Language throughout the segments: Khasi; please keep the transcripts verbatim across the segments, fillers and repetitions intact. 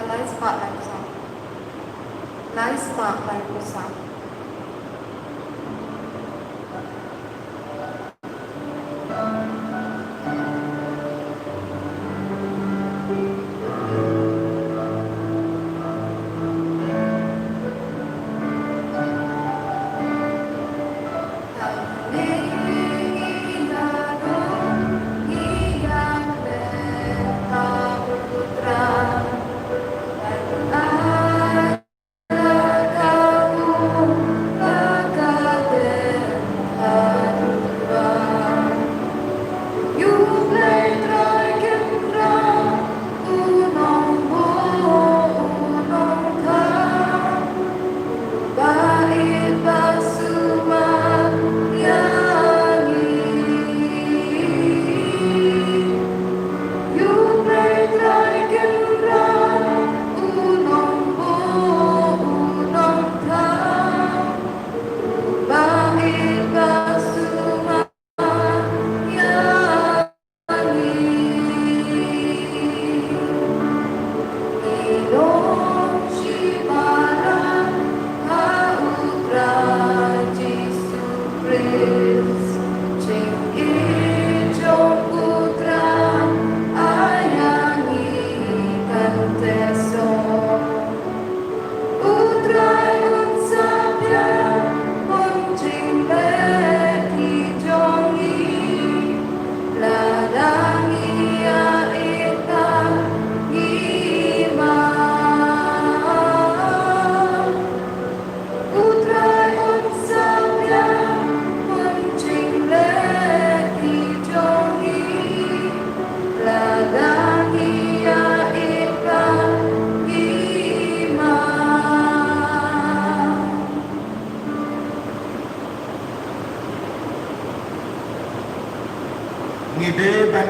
Lai spah lai phew saw. Lai spah lai phew saw. Ngi dei ban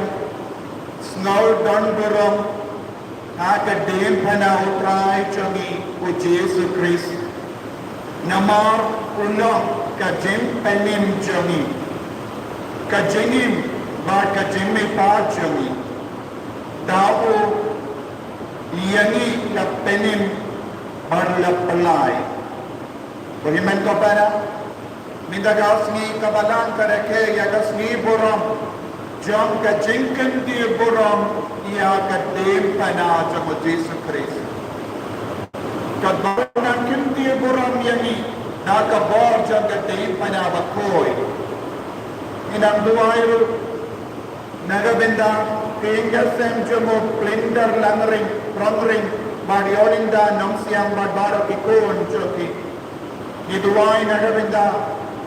sngew don burom ha ka diengphna U Trai jong ngi U Jisu Khrist. Namar u long ka jingpynim jong ngi, ka jingim bad ka jingmihpat jong ngi. Da u ïa ngi la pynim bad la pynlait. Ko hynmen ko para, mynta ka sngi ka Balang ka rakhe ïa ka sngi burom jong ka jingkyntiew burom ïa ka diengphna jong U Jisu Khrist. Ka Balang kyntiew burom ïa ngi da ka bor jong ka diengphna bakhuid. Ngi nang duwai ruh na ka bynta ki ïing ki sem jong u Plyndar Langring, Rongring, bad Yolinda Nongsiang bad baroh ki khun jong ki. Ngi duwai na ka bynta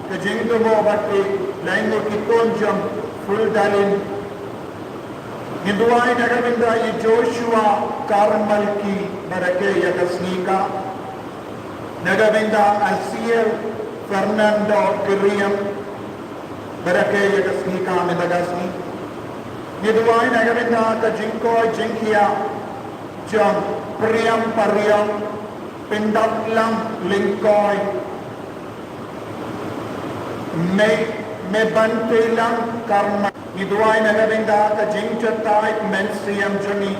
ka Jingtymmu bad ki laingut ki khun jong Fuldalin. Ngi duwai na ka bynta i Joshua Karmalki ba rakhe ïa ka sngi ka. Na ka bynta Asiel Fernando Kyriam ba rakhe ïa ka sngi ka mynta ka sngi. Ngi duwai na ka bynta ka jingkoit jingkhiah jong Priam Pariang, Pyndaplang Lyngkoi, Me, Mebanteilang Karma. Ngi duwai na ka bynta ka jingjatai mynsiem jong ngi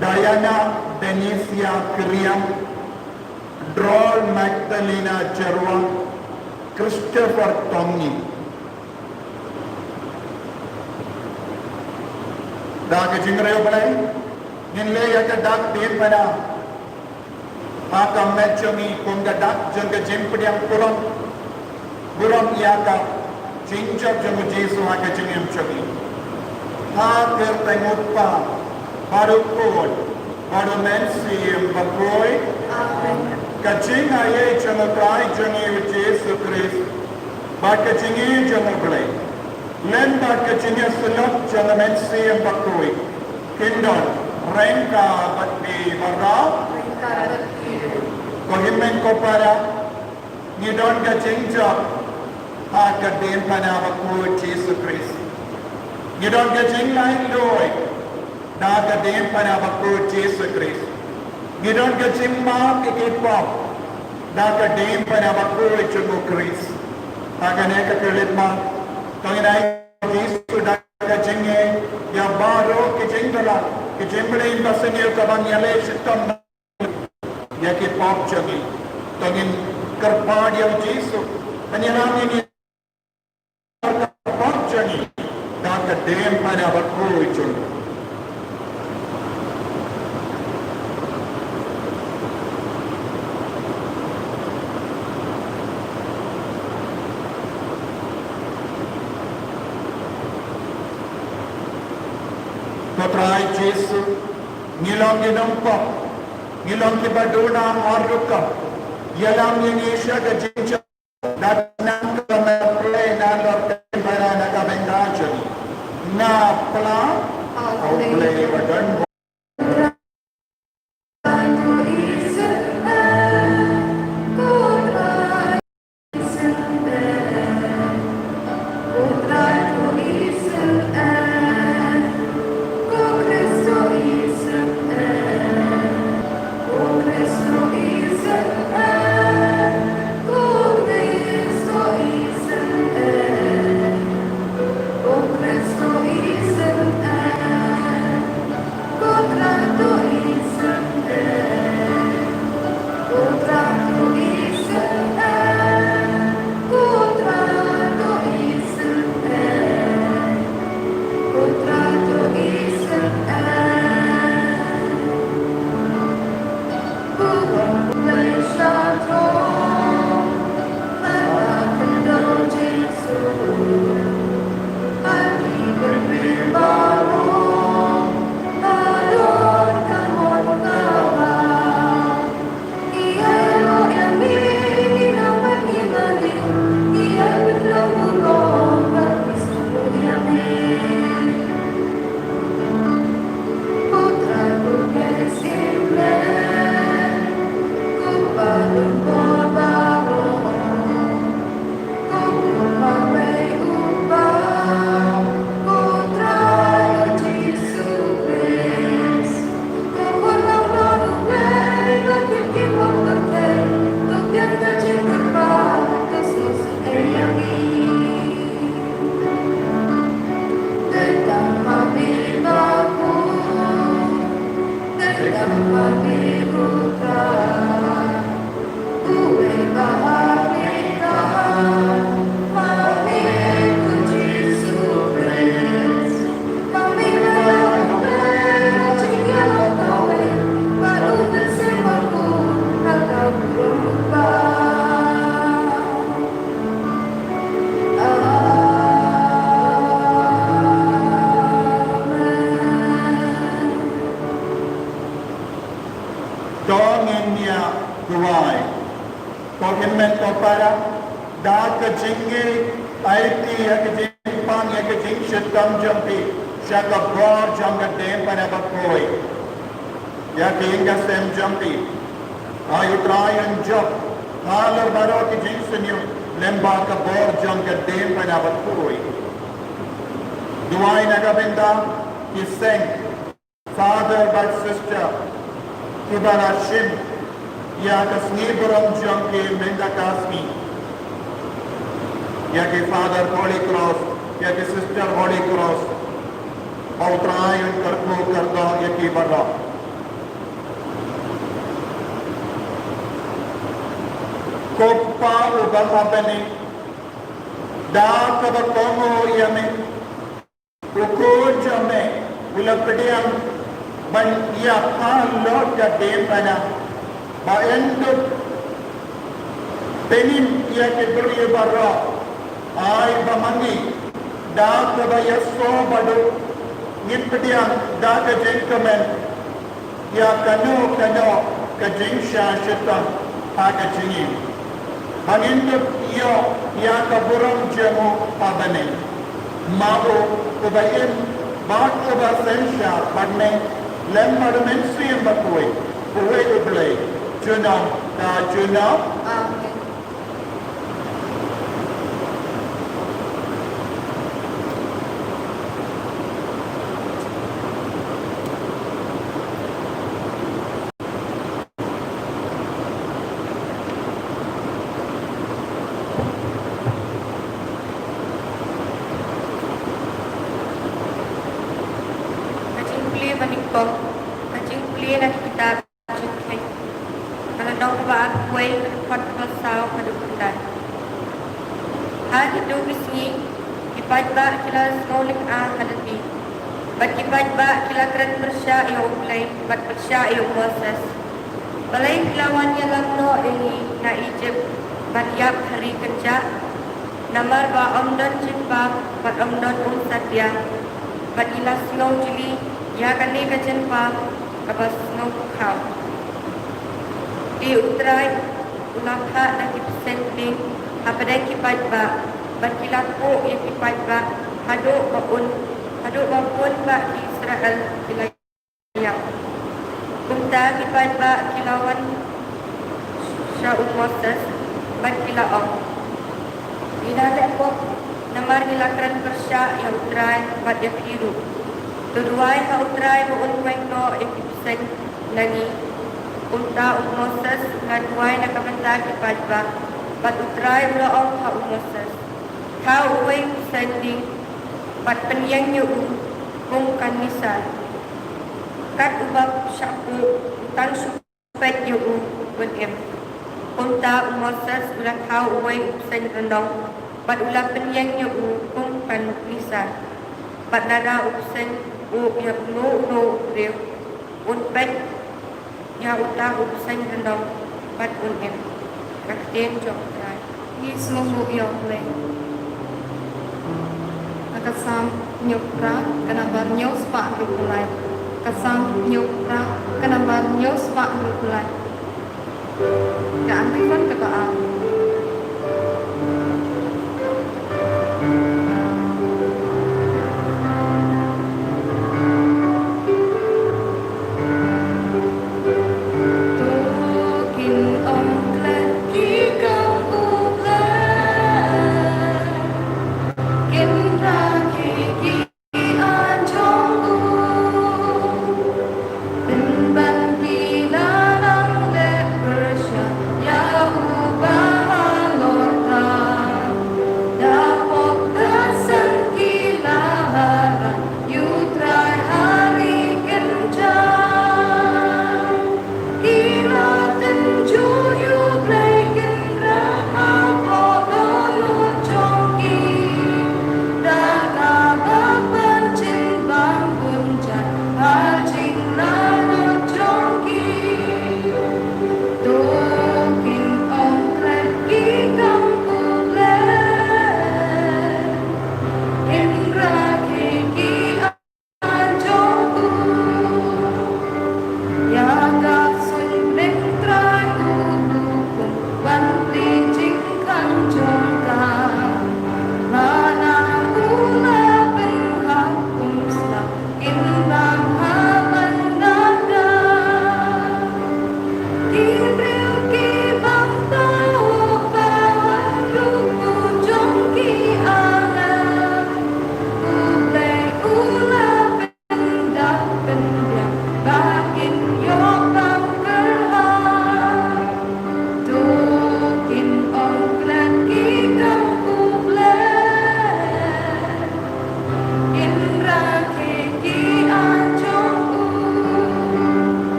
Diana Benisia Kyriam, Drol Magdalena Jyrwang, Christopher Tongni. Da ka jingriewblei ngin leh ïa ka dak diengphna ha ka met jong ngi kum ka dak jong ka jingpdiang burom, burom ïa ka jingjop jong U Jisu ha ka jingim jong ngi. Ha ka kyrteng U Kpa bad U Khun bad U Mynsiem Bakhuid. Amen. Ka jingaiei jong U Trai jong ngi U Jisu Khrist bad ka jingïeit jong U Blei lem bad ka jingïasyllok jong U Mynsiem Bakhuid kin don ryngkat bad phi baroh. Ko hynmen ko para, ngi don ka jingjop ha ka diengphna bakhuid Jisu Khrist. Ngi don ka jinglaitluid da ka diengphna bakhuid Jisu Khrist. Ngi don ka jingmap ïa ki pop da ka diengphna bakhuid jong U Khrist. Ha kane ka khyllipmat to ngin ai Jisu da ka jingïeit ïa baroh ki jingduna, ki jingpynim basniew kaba ngi ïaleh shitom. ïa ki pop jong ngi. To ngin kyrpad ïa u Jisu ban ïalam ïa ngi, kyrpad jong ngi da ka dei em, para ba khuid jong ngi. Ko Trai Jisu, ngi long ki nongpop, ngi long ki ba duna ar rukom. Ïalam ïa ngi sha ka jingjia, da nang ka na play na lor ka bara na ka bynta jong ngi. Na pla, au play ba don. To ngin ïa duwai. Ko hynmen ko para, da ka jingïeit, aiti ïa ka jingpang, ïa ka jingshitom jong phi sha ka bor jong ka dei em, para ba khuid. Ïa ka ïing ka sem jong phi, ai U Trai un jop halor baroh ki jingsniew lem bad ka bor jong ka dei em, para ba khuid. Duwai na ka bynta ki seng, Father bad Sister kiba la shim ïa ka sngi burom jong ki mynta ka sngi. Ïa ki Father Holy Cross, ïa ki Sister Holy Cross, ba U Trai un kyrkhu kyrdoh ïa ki baroh. Ko Pa uba ha bneng, da kaba kohnguh ïa me, u Khun jong me u la pdiang ban ïa pynlut ka dei em, para ba yn dup pynim ïa ki briew baroh. Ai ba ma ngi, da kaba ïasoh baduk, ngin pdiang da ka jingkmen ïa kano kano ka jingshah shitom ha ka jingim, ba ngin dup ïoh ïa ka burom jong u ha bneng. Ma u uba im bad uba synshar bad me lem bad U Mynsiem Bakhuid, uwei U Blei, junom ka junom. Amen. Ka jingpule ba nyngkong, ka jingpule na ka kitab Jingpule. Nongkaba arphew wei, ka dkhot kaba saw haduh khyndai. Ha kito ki sngi, ki paidbah ki la sngew lyngngoh ha lynti, bad ki paidbah ki la kren pyrshah ïa U Blei bad pyrshah ïa u Moses. Balei phi la wan ïalam noh ïa ngi na Ijipt ban ïap ha ri kynjah? Namar ba ym don jingpang bad ym don umsatia, bad ngi la sngew jli ïa kane ka jingpang kaba sngewpynkhaw. Te U Trai u la phah da ki bseiñ bneng hapdeng ki paidbah, bad ki la khuh ïa ki paidbah haduh ba un, haduh ba bun bah ki Israel ki la ïap. Kumta ki paidbah ki la wan sha u Moses bad ki la ong, ngi la leh pop namar ngi la kren pyrshah ïa U Trai bad ïa phi ruh. To duwai ha U Trai ba un weng noh ïa ki bseiñ na ngi. Kumta u Moses u la duwai na ka bynta ki paidbah, bad U Trai u la ong ha u Moses, thaw uwei u bseiñ bneng bad pynïeng ïa u kum ka nishan, kat uba shah khuh u tang shu peit ïa u ban im. Kumta u Moses u la thaw uwei u bseiñ rnong bad u la pynïeng ïa u kum ka nishan. Bad lada u bseiñ u ïa uno uno u briew, un peit ïa uta u bseiñ rnong bad un im. Ka ktien jong U Trai. Ngi sngewbha ïa U Blei. Ha ka Salm hynñiew phra, ka nambar hynñiew spah hynriew phew lai. Ka Salm hynñiew phra, ka nambar hynñiew spah hynriew phew lai. Ka antiphon kaba ar. To kin ym klet ki kam U Blei, kin rakhe ki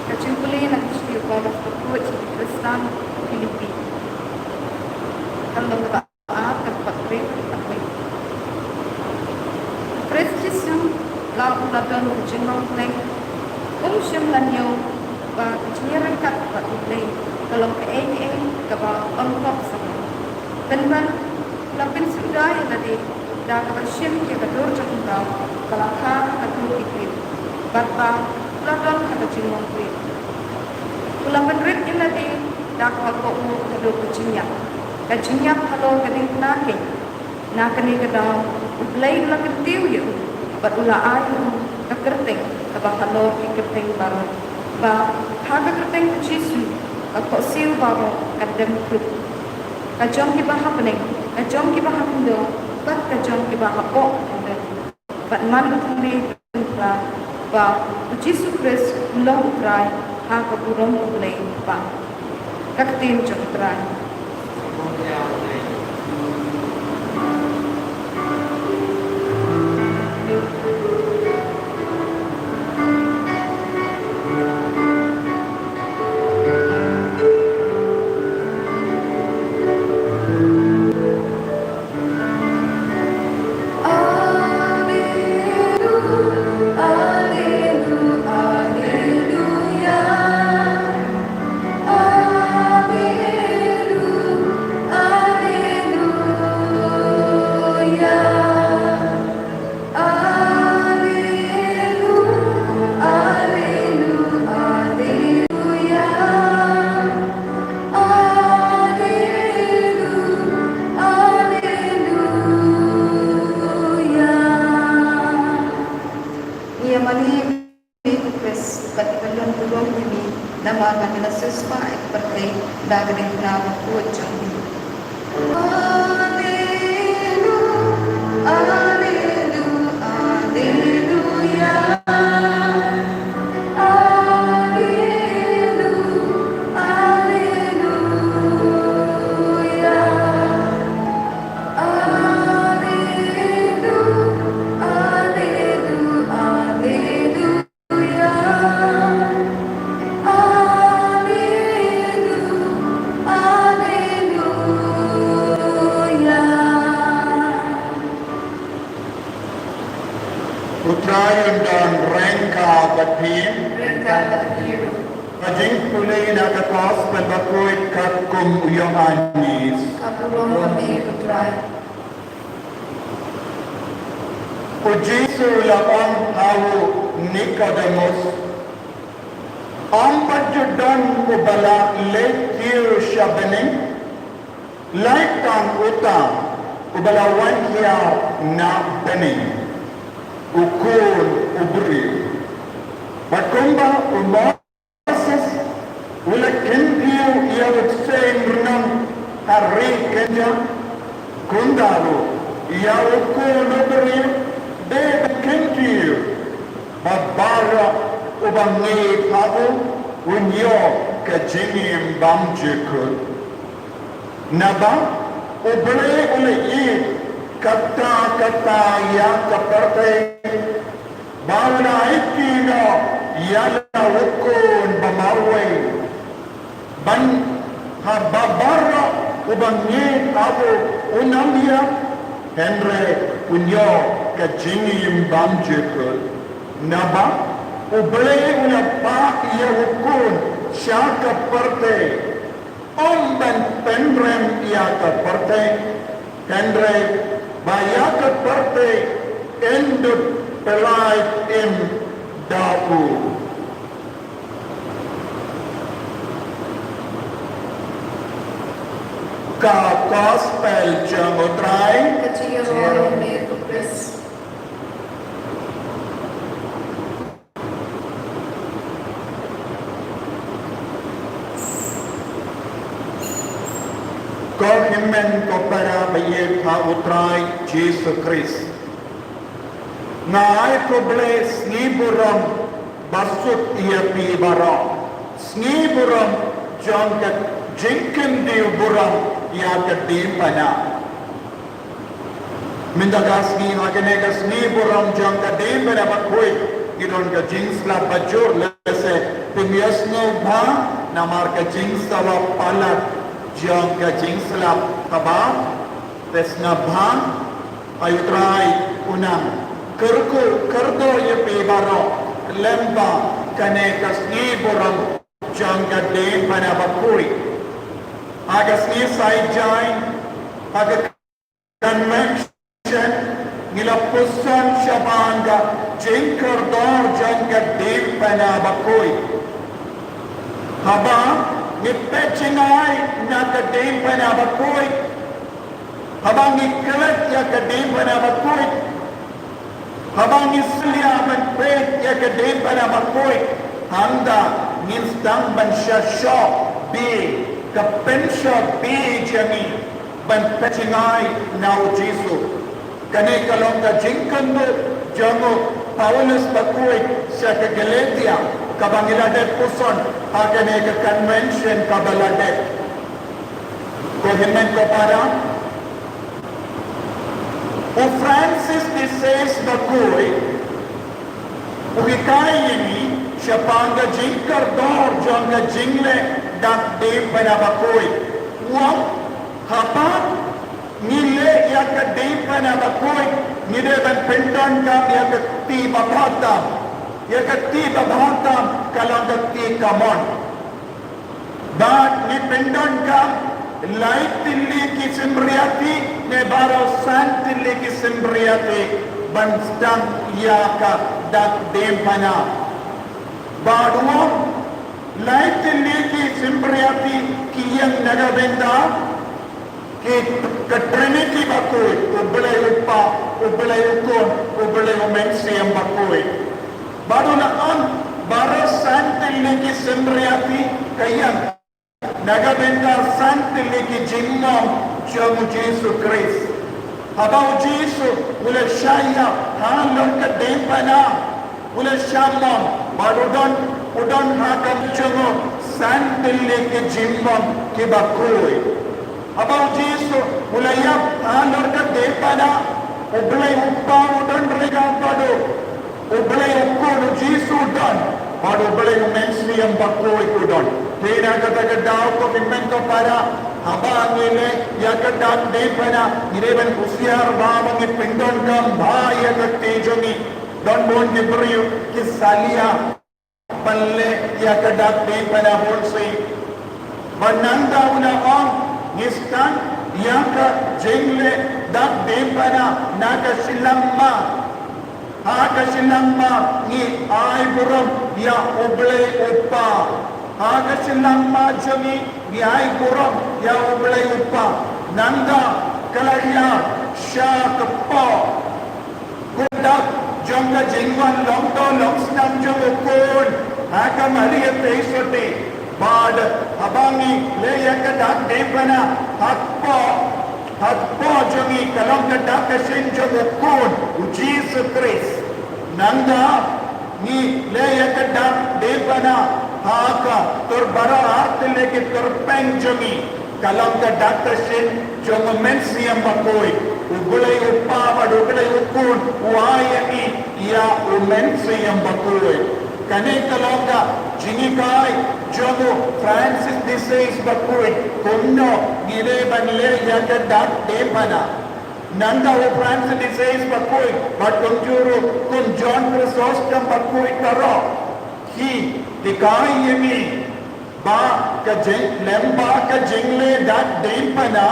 Ka jingpule na ka shithi u Paulus bakhuid sha ki Khristan Philippi. Ka lynnong ba ar, ka dkhot hynriew haduh khatwei. Khrist Jisu la, u la don ka jinglong Blei. Um shym la ñiew ba ka jingïaryngkat bad U Blei ka long kaei kaei kaba ym pop shuh. Pynban u la pynsuhda ïa lade da kaba shim ïa ka dur jong u mraw ba la kha ha ka dur ki briew, bad ba u la don ha ka jinglong briew. U la pynrit ïa lade da kaba kohnguh haduh ka jingïap, ka jingïap halor ka diengphna keiñ. Na kane ka daw U Blei u la kyntiew ïa u bad u la ai ïa u ka kyrteng kaba halor ki kyrteng baroh, ba ha ka kyrteng U Jisu ka khohsiew baroh kan dem khlur. Ka jong kiba ha bneng, ka jong kiba ha khyndew, bad ka jong kiba hapoh khyndew. Bad man u tynrai pynphla ba U Jisu Khrist u long U Trai, ha ka burom U Blei Kpa. ka ktien jong U Trai. Ngi ïa mane ïa me ko Khrist, u kat i kyllon burom ïa me, namar ba me la siewspah ïa ka pyrthei da ka diengphna bakhuid jong me. Alleluia, alleluia, alleluia. Alleluia, alleluia. Alleluia, alleluia, alleluia. Alleluia. U Trai un don ryngkat bad phi. Ryngkat bad phi ruh. Ka jingpule na ka Gospel bakhuid katkum u Ïoannis. Ka burom ïa me ko Trai. U Jisu u la ong ha u Nikodemus, ym pat ju don uba la leit kiew sha bneng, lait tang uta uba la wan hiar na bneng, u Khun u briew. Bad kumba u Moses u la kyntiew ïa u seng rnong ha ri Kynja, kumta ruh ïa u Khun u briew dei ban kyntiew, ba baroh uba ngeit ha u un ïoh ka jingim bymjukut. Naba U Blei u la ïeit katta katta ïa ka pyrthei, ba u la aiti noh ïa la u Khun ba marwei, ban ha ba baroh uba ngeit ha u un ym ïap, hynrei un ïoh ka jingim bymjukut. Naba U Blei u la pah ïa u Khun sha ka pyrthei, ym ban pynrem ïa ka pyrthei, hynrei ba ïa ka pyrthei in dup pyllait im da u. Ka Gospel jong U Trai. Ka jingïaroh ïa me ko Khrist. Ko hynmen ko para ba ïeit ha U Trai Jisu Khrist, nga ai khublei sngew-burom basuk ïa phi baroh, sngew-burom jong ka jingkyntiew burom ïa ka diengphna. Mynta ka sngi, ha kane ka sngi burom jong ka diengphna bakhuid, ngi don ka jingslap bajur, lehse phim ïohsngew bha namar ka jingsawa palat jong ka jingslap, haba te sngap bha, ai U Trai un nang kyrkhu kyrdoh ïa phi baroh lyngba kane ka sngi burom jong ka diengphna bakhuid. Ha ka sngi Saitjaiñ, ha ka convention, ngi la puson shaphang ka jingkordor jong ka diengphna bakhuid. Haba ngi peit jngai na ka diengphna bakhuid, haba ngi klet ïa ka diengphna bakhuid, haba ngi salia ban peit ïa ka diengphna bakhuid, hangta ngin sdang ban shah shoh bie, ka pynshoh bie jong ngi ban peit jngai na U Jisu. Kane ka long ka jingkynduh jong u Paulus bakhuid sha ka Galatia. Kaba ngi la dep puson ha kane ka convention kaba la dep. Ko hynmen ko para, u Francis de Sales bakhuid u hikai ïa ngi shaphang ka jingkordor jong ka jingleh dak diengphna bakhuid. U ong, haba ngi leh ïa ka diengphna bakhuid, ngi dei ban pyndonkam ïa ka kti babha tam. Ïa ka kti babha tam ka long ka kti kamon. Bad ngi pyndonkam lai tylli ki symbai ïaid ne baroh san tylli ki symbai ïaid ban sdang ïa ka dak diengphna. Bad u ong, lai tylli ki symbai ïaid ki ïeng na ka bynta ki, ka Trinity bakhuid, U Blei U Kpa, U Blei U Khun, U Blei U Mynsiem Bakhuid. Bad u la ong, baroh san tylli ki symbai ïaid ka ïeng na ka bynta san tylli ki jingmong jong U Jisu Khrist. Haba U Jisu u la shah ïap halor ka diengphna, u la shah mong bad u don, u don ha ka jong u san tylli ki jingmong kiba khuid. Haba U Jisu u la ïap halor ka diengphna, U Blei U Kpa u don ryngkat bad u, U Blei U Khun, U Jisu u don, bad U Blei U Mynsiem Bakhuid u don. Te na kata ka daw ko hynmen ko para, haba ngi leh ïa ka dak diengphna, ngi dei ban husiar ba ngi pyndonkam bha ïa ka kti jong ngi. Don bun ki briew ki salia ban leh ïa ka dak diengphna bunsien. Bad nangta u la ong, ngi sdang ïa ka jingleh dak diengphna na ka shiliang ma. Ha ka shiliang ma ngi ai burom ïa U Blei U Kpa. Ha ka shiliang ma jong ngi ngi ai burom ïa U Blei U Kpa. Nangta ka la ïa sha ka poh. Ka dak jong ka jingwan long to long snam jong U Khun ha ka Maria Theisotti. Bad haba ngi leh ïa ka dak diengphna, ha ka poh, ha ka poh jong ngi ka long ka dak ka shin jong U Khun, U Jisu Khrist. Nangta ngi leh ïa ka dak diengphna ha ka tur baroh ar tylli ki tyrpeng jong ngi. Ka long ka dak ka shin jong U Mynsiem Bakhuid. U Blei U Kpa bad U Blei U Khun u ai ïa ngi ïa U Mynsiem Bakhuid. Kane ka long ka jinghikai jong u Francis de Sales bakhuid kumno ngi dei ban leh ïa ka dak diengphna. Nangta u Francis de Sales bakhuid bad kumjuh ruh kum John Chrysostom bakhuid baroh ki hikai ïa ngi ba ka jing, lyngba ka jingleh dak diengphna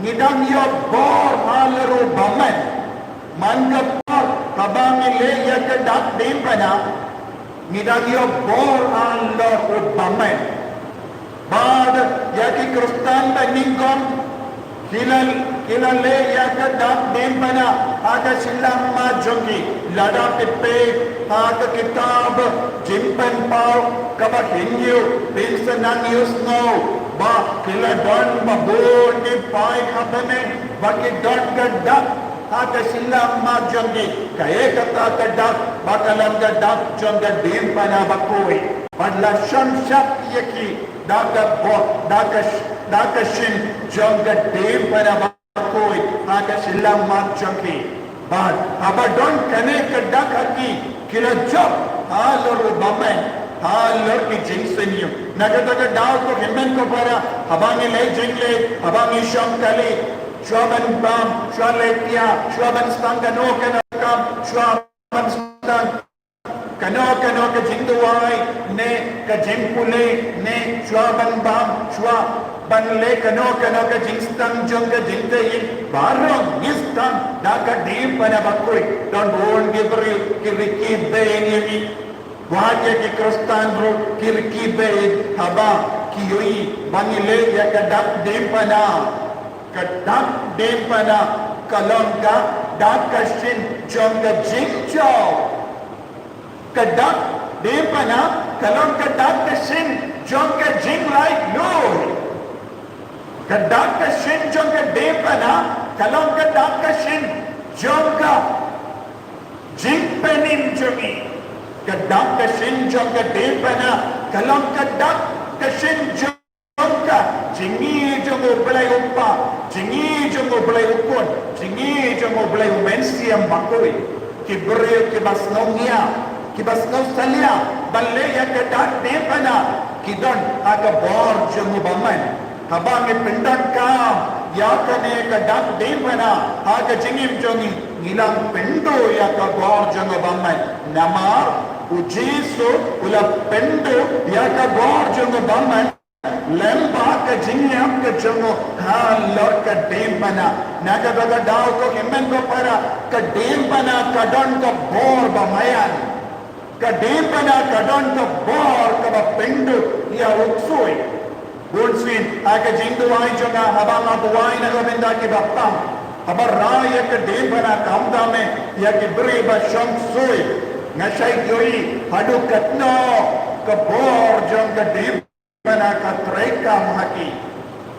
ngi dang ïoh bor halor u bymman. Man ka por haba ngi leh ïa ka dak diengphna ngi dang ïoh bor halor u bymman. Bad ïa ki Khristan ba nyngkong ki la, ki la leh ïa ka dak diengphna ha ka shiliang ma jong ki. Lada phi peit ha ka kitab Jingpynpaw kaba hynñiew phin sa nang ïohsngew ba ki la don ba bun ki paid ha bneng ba ki don ka dak ha ka shiliang ma jong ki. Kaei kata ka dak? Ba ka long ka dak jong ka diengphna bakhuid. Bad la shon shap ïa ki da ka bor, da ka sh-, da ka shin jong ka diengphna bakhuid ha ka shiliang ma jong ki. Bad haba don kane ka dak ha ki, ki la jop halor u bymman, halor ki jingsniew. Na kata ka daw ko hynmen ko para, haba ngi leh jingleh, haba ngi shong kali, shuwa ban bam, shuwa leh thiah, shuwa ban sdang kano kano ka kam, shuwa ban sdang kano kano ka jingduwai ne ka jingpule ne shuwa ban bam, shuwa ban leh kano kano ka jingsdang jong ka jingtei ïing, baroh ngi sdang da ka diengphna bakhuid. Don bun ki briew ki rikki beiñ ïa ngi. Wat ïa ki Khristan ruh ki rikki beiñ haba ki ïohi ba ngi leh ïa ka dak diengphna. Ka dak diengphna ka long ka dak ka shin jong ka jingjop. Ka dak diengphna ka long ka dak ka shin jong ka jinglaitluid. Ka dak ka shin jong ka diengphna ka long ka dak ka shin jong ka jingpynim jong ngi. Ka dak ka shin jong ka diengphna ka long ka dak ka shin jong ka jingïeit jong U Blei U Kpa, jingïeit jong U Blei U Khun, jingïeit jong U Blei U Mynsiem Bakhuid. Ki briew kiba sngew ngiah, kiba sngew salia ban leh ïa ka dak diengphna, ki don ha ka bor jong U Bamon. Haba ngi pyndonkam ïa kane ka dak diengphna ha ka jingim jong ngi, ngi lah pynduh ïa ka bor jong U Bamon. Namar U Jisu u la pynduh ïa ka bor jong U Bamon lem bad ka jingïap ka jong u halor ka diengphna. Na kata ka daw, ko hynmen ko para, ka diengphna ka don ka bor ba maïan. Ka diengphna ka don ka bor kaba pynduh ïa u ksuid. Bun sien ha ka jingduwai jong nga, haba nga duwai na ka bynta ki bapang, haba rai ïa ka diengphna, khamtam eh ïa ki briew ba shong ksuid, nga shait ïohi haduh katno ka bor jong ka diengphna ka treikam ha ki.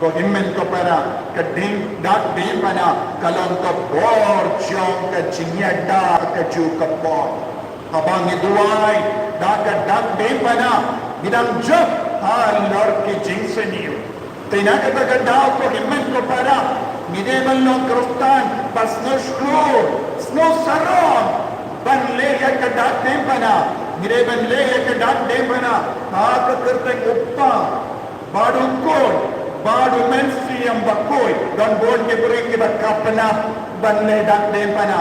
Ko hynmen ko para, ka dieng, dak diengphna ka long ka bor jong ka jingïada ka juh ka por. Haba ngi duwai da ka dak diengphna, ngi dang jop halor ki jingsniew. Te na kata ka daw, ko hynmen ko para, ngi dei ban long Khristan ba sngewshlur, sngewsarong ban leh ïa ka dak diengphna. Ngi dei ban leh ïa ka dak diengphna ha ka kyrteng U Kpa bad U Khun bad U Mynsiem Bakhuid. Don bun ki briew kiba khynnah ban leh dak diengphna.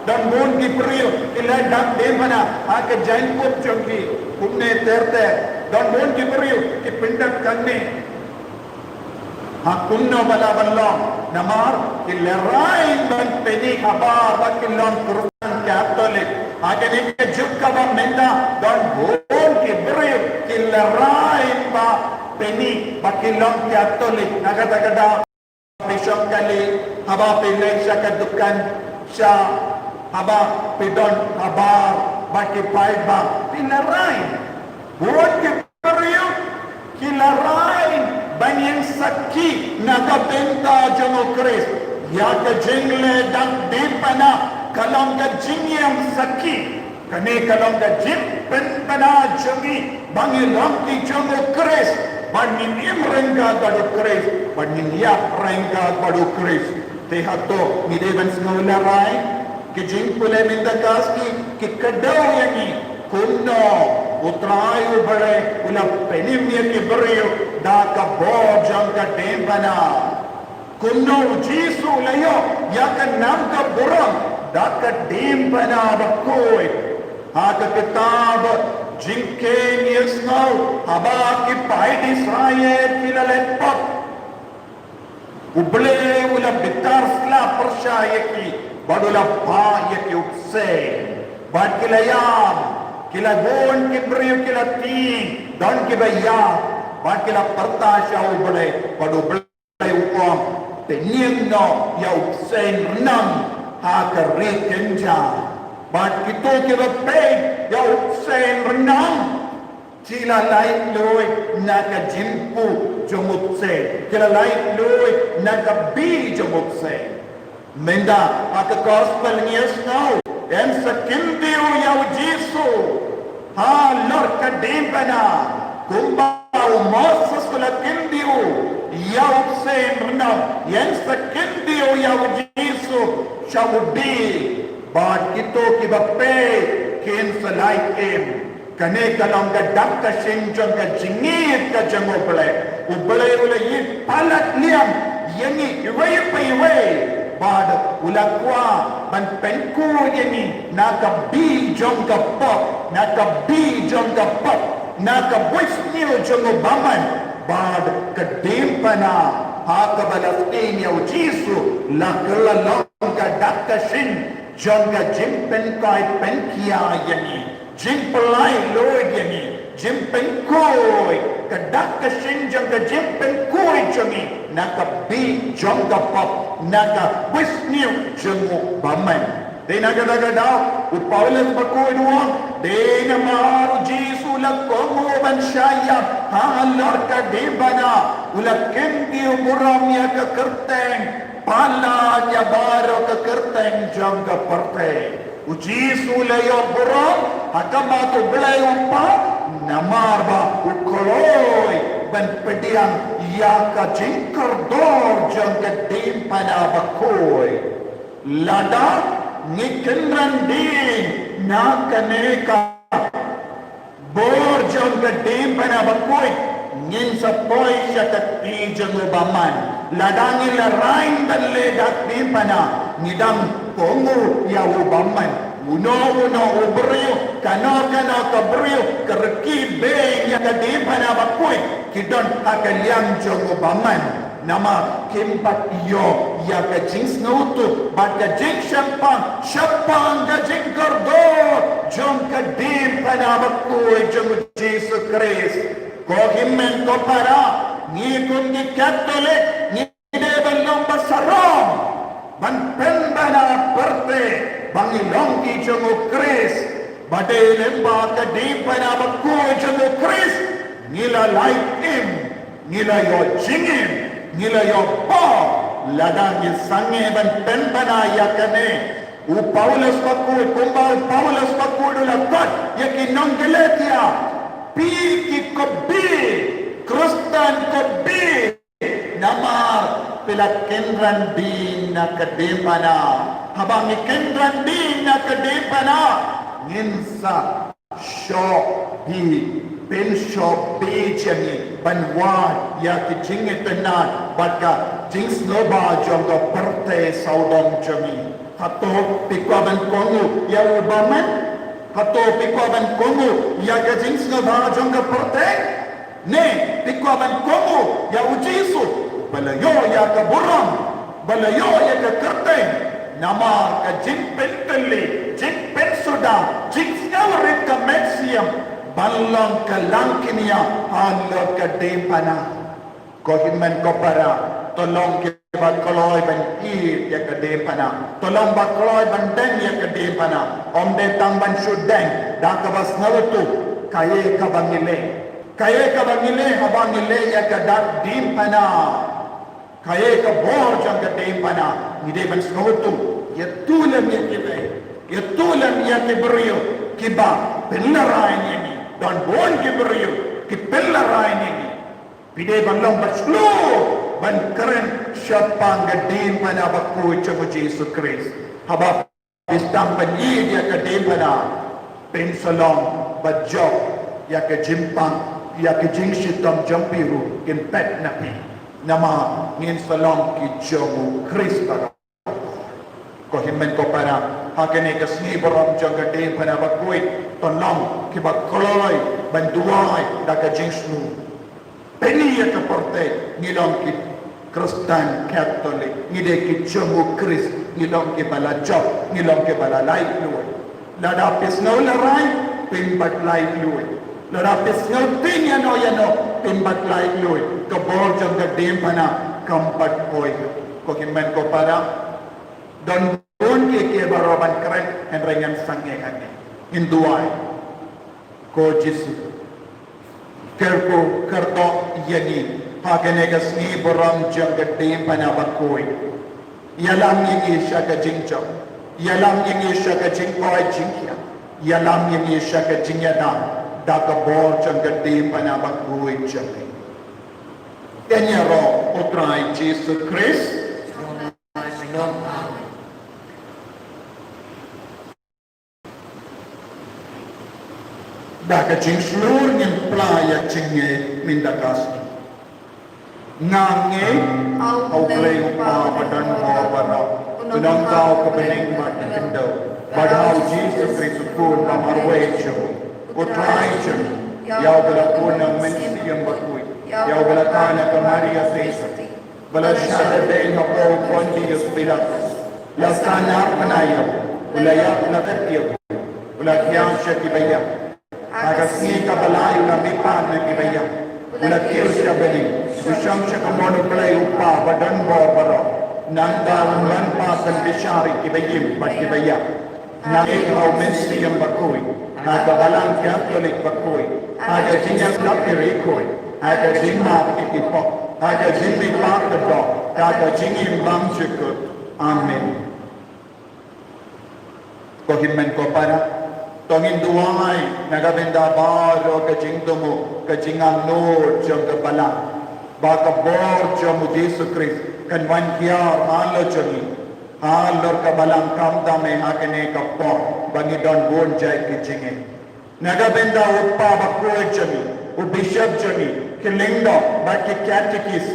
Don bun ki briew ki leh dak diengphna ha ka jaiñkup jong ki, kumne ter ter. Don bun ki briew ki pyndep kane. Ha kumno ba lah ban long? Namar ki lehraiñ ban pynïap habar ba ki long Khristan Katholik. Ha kane ka juk kaba mynta, don bun ki briew ki lehraiñ ban pynïap ba ki long Katholik. Na kata ka daw, phi shong kali, haba phi leit sha ka dukan, sha, haba phi don habar ba ki paidbah, phi lehraiñ. Bun ki briew ki lehraiñ ban ïeng sakhi na ka bynta jong U Khrist. Ïa ka jingleh dak diengphna ka long ka jingïeng sakhi. Kane ka long ka jingpynbna jong ngi ba ngi long ki jong U Khrist, ba ngin im ryngkat bad U Khrist, ba ngin ïap ryngkat bad U Khrist. Te hato ngi dei ban sngew lehraiñ? Ki jingpule mynta ka sngi ki kdew ïa ngi kumno U Trai U Blei u la pynim ïa ki briew da ka bor jong ka diengphna. Kumno U Jisu u la ïoh ïa ka nam ka burom da ka diengphna bakhuid. Ha ka kitab Jingkheiñ ngi ïohsngew, haba ki paid Israel ki la leh pop, U Blei u la bitar slap pyrshah ïa ki bad u la bah ïa ki u bseiñ. Bad ki la ïam, ki la, bun ki briew ki la tieng, don kiba ïap, bad ki la pyrta sha U Blei, bad U Blei u ong, pynïeng noh ïa u bseiñ rnam ha ka ri kynja. Bad kito kiba peit ïa u bseiñ rnam, ki la laitluid na ka jingpuh jong u bseiñ, ki la laitluid na ka bih jong u bseiñ. Mynta ha ka gospel ngi ïohsngew, yn sa kyntiew ïa U Jisu halor ka diengphna, kumba u Moses u la kyntiew ïa u bseiñ rnam, yn sa kyntiew ïa U Jisu sha u dieng, bad kito kiba peit kin sa lait im. Kane ka long ka dak ka shin jong ka jingïeit ka jong U Blei. U Blei u la ïeit palat liang ïa ngi iwei pa iwei. Bad u la kwah ban pynkhuid ïa ngi na ka bih jong ka pop, na ka bih jong ka pop, na ka bunsniew jong u bymman. Bad ka diengphna ha kaba la tieng ïa U Jisu la kylla long ka dak ka shin jong ka jingpynkoit pynkhiah ïa ngi. Jingpynlait luid ïa ngi, jingpynkhuid, ka dak ka shin jong ka jingpynkhuid jong ngi na ka bih jong ka pop, na ka bunsniew jong u bymman. Dei na kata ka daw u Paulus bakhuid u ong, dei namar U Jisu u la kohnguh ban shah ïap halor ka diengphna, u la kyntiew burom ïa ka kyrteng palat ïa baroh ka kyrteng jong ka pyrthei. U Jisu u la ïoh burom ha khmat U Blei U Kpa, namar ba u kloi ban pdiang ïa ka jingkordor jong ka diengphna bakhuid. Lada ngi kynran dien na kane ka bor jong ka diengphna bakhuid, ngin sa poi sha ka kti jong u bymman. Lada ngi la raiñ ban leh da ka diengphna, ngi dang kohnguh ïa u bymman. Uno uno u briew, kano kano ka briew ka rkhie beiñ ïa ka diengphna bakhuid, ki don ha ka liang jong u bymman. Namar kim pat ïoh ïa ka jingsngewthuh bad ka jingshemphang shaphang ka jingkordor jong ka diengphna bakhuid jong U Jisu Khrist. Ko hynmen ko para, ngi kum ki Katholik ngi dei ban long ba sarong ban pynbna pyrthei ba ngi long ki jong U Khrist. Ba dei lyngba ka diengphna bakhuid jong U Khrist ngi la lait im, ngi la ïoh jingim, ngi la ïoh bor. Lada ngi sangeh ban pynbna ïa kane, u Paulus bakhuid, kumba u Paulus bakhuid u la khot ïa ki nong Galatia, phi ki khublei, Khristan khublei, namar phi la kynran dien na ka diengphna. Haba ngi kynran dien na ka diengphna, ngin sa shoh bit, pynshoh bit jong ngi ban wad ïa ki jingitynnad bad ka jingsngewbha jong ka pyrthei sawdong jong ngi. Hato phi kwah ban kohnguh ïa u bymman? Hato phi kwah ban kohnguh ïa ka jingsngewbha jong ka pyrthei? Ne phi kwah ban kohnguh ïa U Jisu, ba la ïoh ïa ka burom, ba la ïoh ïa ka kyrteng, namar ka jingpyntylli, jingpynsuda, jingsngewrit ka mynsiem ban long ka langknia halor ka diengphna. Ko hynmen ko para, to long kiba kloi ban ïeit ïa ka diengphna, to long ba kloi ban deng ïa ka diengphna. Ym dei tang ban shu deng da kaba sngewthuh kaei kaba ngi leh. Kaei kaba ngi leh haba ngi leh ïa ka dak diengphna, kaei ka bor jong ka diengphna, ngi dei ban sngewthuh. Ïathuh lem ïa kiwei, ïathuh lem ïa ki briew kiba pynlehraiñ ïa ngi. Don bun ki briew ki pynlehraiñ ïa ngi. Phi dei ban long ba shlur ban kren shaphang ka diengphna bakhuid jong U Jisu Khrist. Haba phi sdang ban ïeit ïa ka diengphna, phin sa long ba jop ïa ka jingpang, ïa ka jingshitom jong phi ruh kin pet na phi. Namar ngin sa long ki jong U Khrist baroh. Ko hynmen ko para, ha kane ka sngi burom jong ka diengphna bakhuid, to long kiba kloi ban duwai da ka jingsngew. Pynïaid ïa ka pyrthei, ngi long ki Khristan Katholik, ngi dei ki jong U Khrist, ngi long kiba la jop, ngi long kiba la laitluid. Lada phi sngew lehraiñ, phim pat laitluid. Lada phi sngew tieng ïano ïano, phim pat laitluid. Ka bor jong ka diengphna kam pat poi. Ko hynmen ko para, don bun kiei kiei baroh ban kren, hynrei ngan sangeh hangne. Ngin duwai. Ko Jisu, kyrkhu kyrdoh ïa ngi ha kane ka sngi burom jong ka diengphna bakhuid. Ïalam ïa ngi sha ka jingjop, ïalam ïa ngi sha ka jingkoit jingkhiah, ïalam ïa ngi sha ka jingïada da ka bor jong ka diengphna bakhuid jong ngi. Ïaroh U Trai Jisu Khrist. Da ka jingshlur ngin pla ïa ka jingngeit mynta ka sngi. Nga ngeit ha U Blei U Kpa ba don bor baroh, U Nongthaw ka bneng bad ka khyndew, bad ha U Jisu Khrist U Khun ba marwei jong U Trai jong ngi, ïa uba la pun na U Mynsiem Bakhuid, ïa uba la thait na ka Maria Theisotti, ba la shah lade hapoh u Pontius Pilatus, la sahnarphna ïa u, u la ïap, la kut ïa u, u la thiah sha kiba ïap. Ha ka sngi kaba lai u la mihpat na kiba ïap, u la kiew sha bneng, u shong sha kamon U Blei U Kpa ba don bor baroh. Nangta un wan pat ban bishar ïa kiba im bad kiba ïap. Nga ngeit ha U Mynsiem Bakhuid, ha ka Balang Katholik bakhuid, ha ka jingïasyllok ki riewkhuid, ha ka jingmap ki kpoh, ha ka jingmihpat ka doh, ha ka jingim bymjukut. Amen. Ko hynmen ko para, to ngin duwai na ka bynta baroh ka jingthmu, ka jingangnud jong ka balang, ba ka bor jong u Jisu Khrist kan wan hiar halor jong ngi, halor ka balang, khamtam eh ha kane ka por ba ngi don bun jait ki jingeh. Na ka bynta u kpa bakhuid jong ngi, u bishop jong ngi, ki lyngdoh bad ki katekis,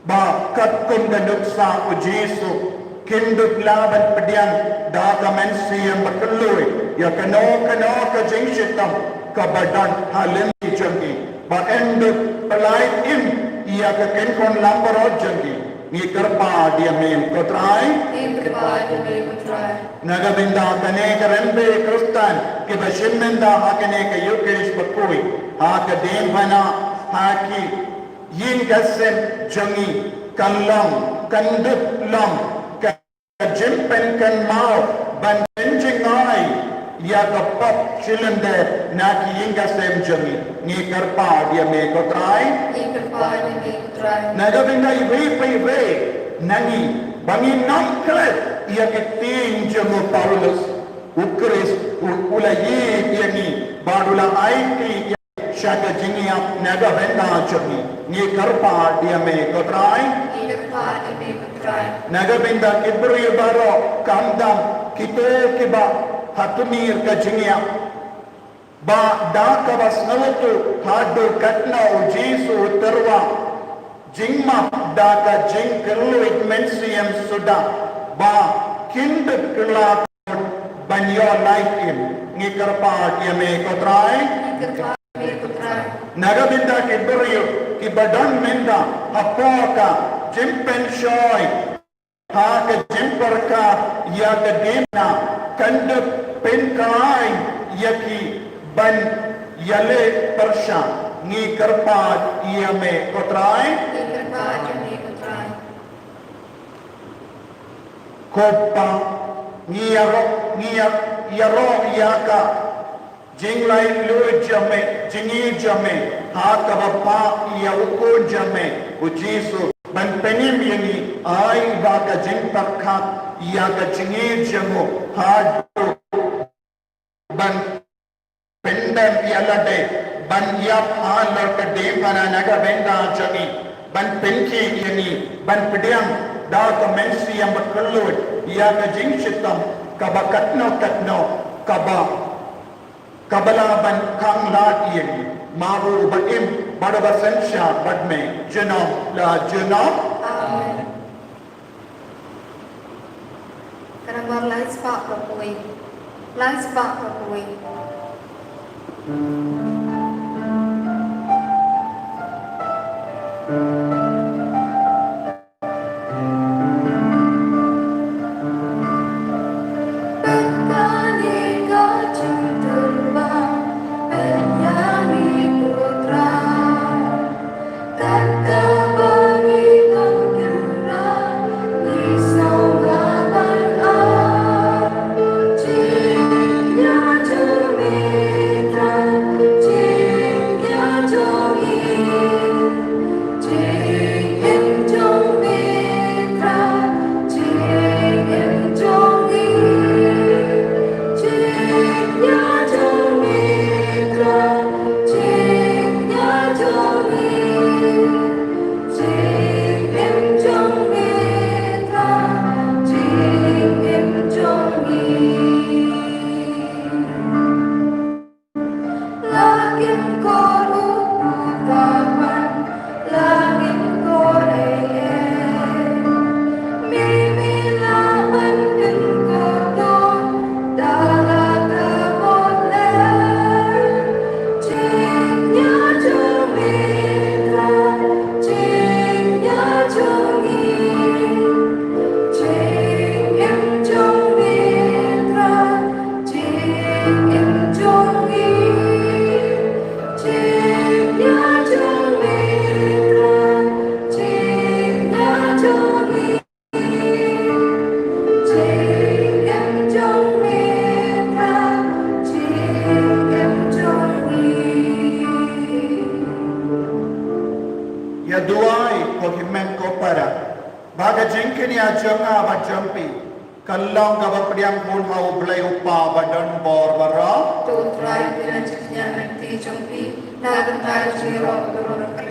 ba katkum ka nuksa u Jisu kin dup lah ban pdiang da ka mynsiem bakhlaiñ ïa kano kano ka jingshitom kaba don ha lynti jong ki, ba yn dup pyllait im ïa ka kynhun langbrot jong ki. Ngi kyrpad ïa me ko Trai. Ngi kyrpad ïa me ko Trai. Na ka bynta kane ka rynbiej Khristan kiba shim bynta ha kane ka Eucharist bakhuid ha ka diengphna ha ki ïing ki sem jong ngi, kan long, kan dup long ka jingpynkynmaw ban pynjngai ïa ka pop shilynter na ki ïing ki sem jong ngi. Ngi kyrpad ïa me ko Trai. Ngi kyrpad ïa me ko Trai. Na ka bynta iwei pa iwei na ngi ba ngin ym klet ïa ki ktien jong u Paulus, u Khrist u, u la ïeit ïa ngi bad u la aiti ïa sha ka jingïap na ka bynta jong ngi. Ngi kyrpad ïa me ko Trai. Ngi kyrpad ïa me ko Trai. Na ka bynta ki briew baroh, khamtam kito kiba ha tmier ka jingïap, ba da kaba sngewthuh haduh katno u Jisu u tyrwa jingmap da ka jingkylluid mynsiem suda, ba kin dup kylla ban ïoh lait im. Ngi kyrpad ïa me ko Trai. Ngi kyrpad ïa me ko Trai. Na ka bynta ki briew kiba don mynta hapoh ka jingpynshoi ha ka jingpyrkhat ïa ka diengphna, kan dup pynkhlaiñ ïa ki ban ïaleh pyrshah. Ngi kyrpad ïa me ko Trai. Ngi kyrpad ïa me ko Trai. Ko Pa, ngi ïaroh, ngi ïa, ïaroh ïa ka jinglaitluid jong me, jingïeit jong me ha kaba phah ïa u Khun jong me u Jisu ban pynim ïa ngi, ai ba ka jingpyrkhat ïa ka jingïeit jong u haduh ban pyndem ïa lade ban ïap halor ka diengphna na ka bynta jong ngi, ban pynkhih ïa ngi, ban pdiang da ka mynsiem bakhlaiñ ïa ka jingshitom kaba katno katno kaba, kaba lah ban khang lad ïa ngi. Ma u ba im bad ba synshar bad me junom la junom. Amen. Ka nambar lai spah ba poi. Lai spah ba poi. Ïa duwai ko hynmen ko para ba ka jingkñia jong nga bad jong phi Ka long kaba pdiang hun ha U Blei U Kpa badonbor baroh. To U Trai, pynïaid ïa ka lynti jong phi na ka bynta ka jingïaroh ka jong U Trai,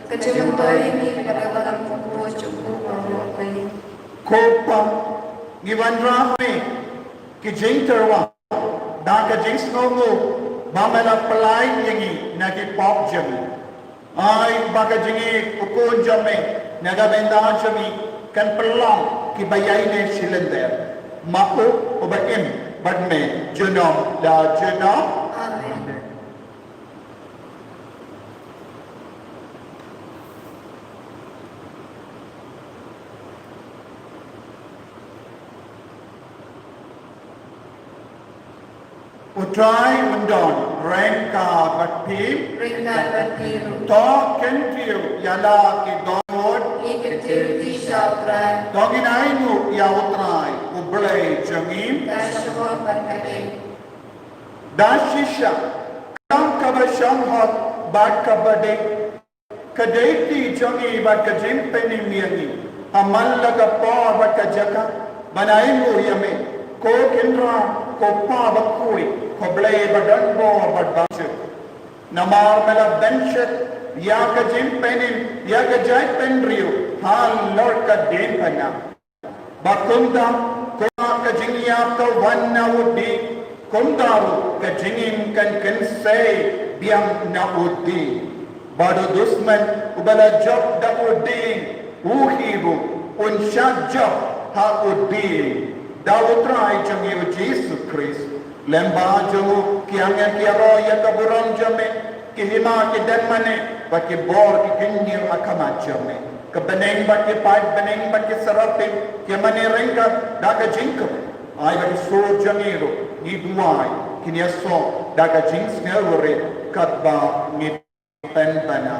ka jingmyntoi ïa ngi bad ka balang jong U Blei. Ko Kpa, ngi wanrah ïa me ki jingtyrwa da ka jingsngewnguh ba me la pyllait ïa ngi na ki pop jong ngi. Ai ba ka jingïeit U Khun jong me na ka bynta jong ngi kan pynlong kiba ïaineh shilynter. Ma U uba im bad me junom la junom. Amen. U Trai un don ryngkat bad phi. Ryngkat bad phi ruh. To kyntiew ïa la ki dohnud. Ngi kyntiew ïa phi sha U Trai. To ngin ainguh ïa U Trai U Blei jong ngi. Ka shong hok bad ka dei. Da shisha, ka long kaba shong hok bad kaba dei. Ka dei kti jong ngi bad ka jingpynim ïa ngi ha man la ka por bad ka jaka ban ainguh ïa me, ko Kynrad, ko Pa bakhuid, ko Blei badonbor bad bajur. Namar me la bynshit ïa ka jingpynim ïa ka jaitbynriew halor ka diengphna. Ba kumta, kumba ka jingïap ka wan na u dieng, kumta ruh ka jingim kan kynsei biang na u dieng. Bad u dusman uba la jop da u dieng, u hi ruh un shah jop ha u dieng. Da U Trai jong ngi U Jisu Khrist. Lyngba jong u ki angel ki ïaroh ïa ka burom jong me, ki hima ki dem mane, bad ki bor ki kyndit ha khmat jong me. Ka bneng bad ki paid bneng bad ki serapim ki mane ryngkat da ka jingkyrkhu. Ai ba ki sur jong ngi ruh ngi duwai kin ïasoh da ka jingsngewrit katba ngi pynbna.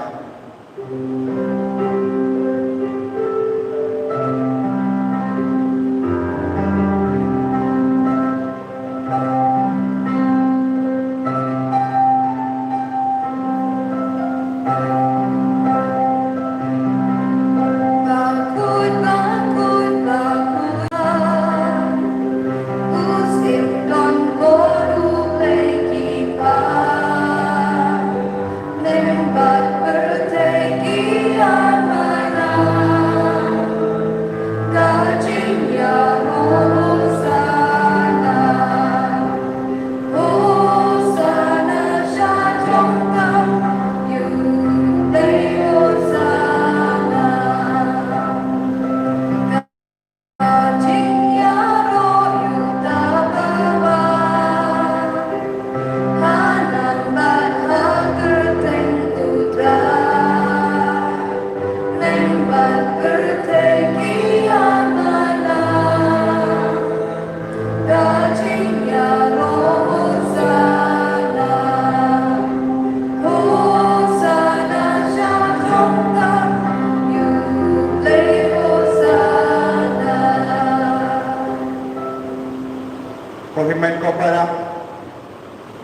Ko hynmen ko para,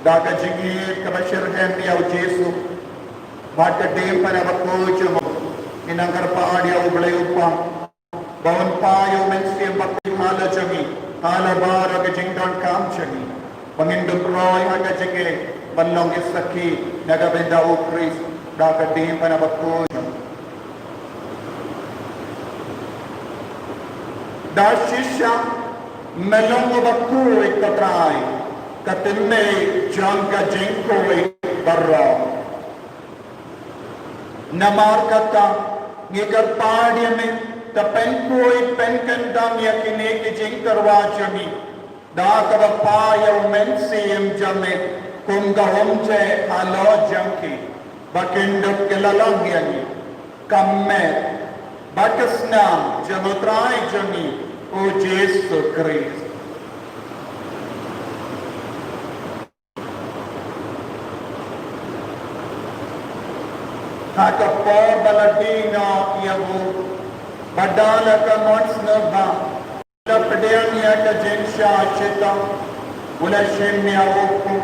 da ka jingïeit kaba shitrhem ïa U Jisu bad ka diengphna bakhuid jong u, ngi nang kyrpad ïa U Blei U Kpa ba un pynpaw ïa U Mynsiem Bakhuid ha la jong ngi, ha la baroh ka jingdonkam jong ngi, ba ngin dup roi ha ka jingïeit ban long ki sakhi na ka bynta U Khrist da ka diengphna bakhuid jong u. Da shisha me long uba khuid, ko Trai, ka tynrai jong ka jingkhuid baroh. Namar kata, ngi kyrpad ïa me, to pynkhuid pynkyndong ïa kine ki jingtyrwa jong ngi da kaba pynpaw ïa U Mynsiem jong me kum ka umjai halor jong ki, ba kin dup ki la long ïa ngi ka met bad ka snam jong U Trai jong ngi U Jisu Khrist. Ha ka por ba la die noh ïa u, bad da la ka mon sngewbha, u la pdiang ïa ka jingshah shitom, u la shim ïa u kpu,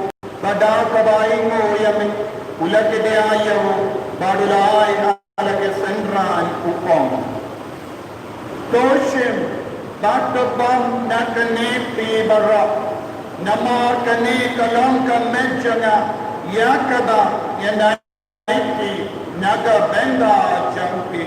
bad da kaba ainguh ïa me, u la kdiah ïa u, bad u la ai ha la ki synran, u ong: To shim, Bad to bam na kane phi baroh, namar kane ka long ka met jong nga, ïa kaba ïadei phi na ka bynta jong phi.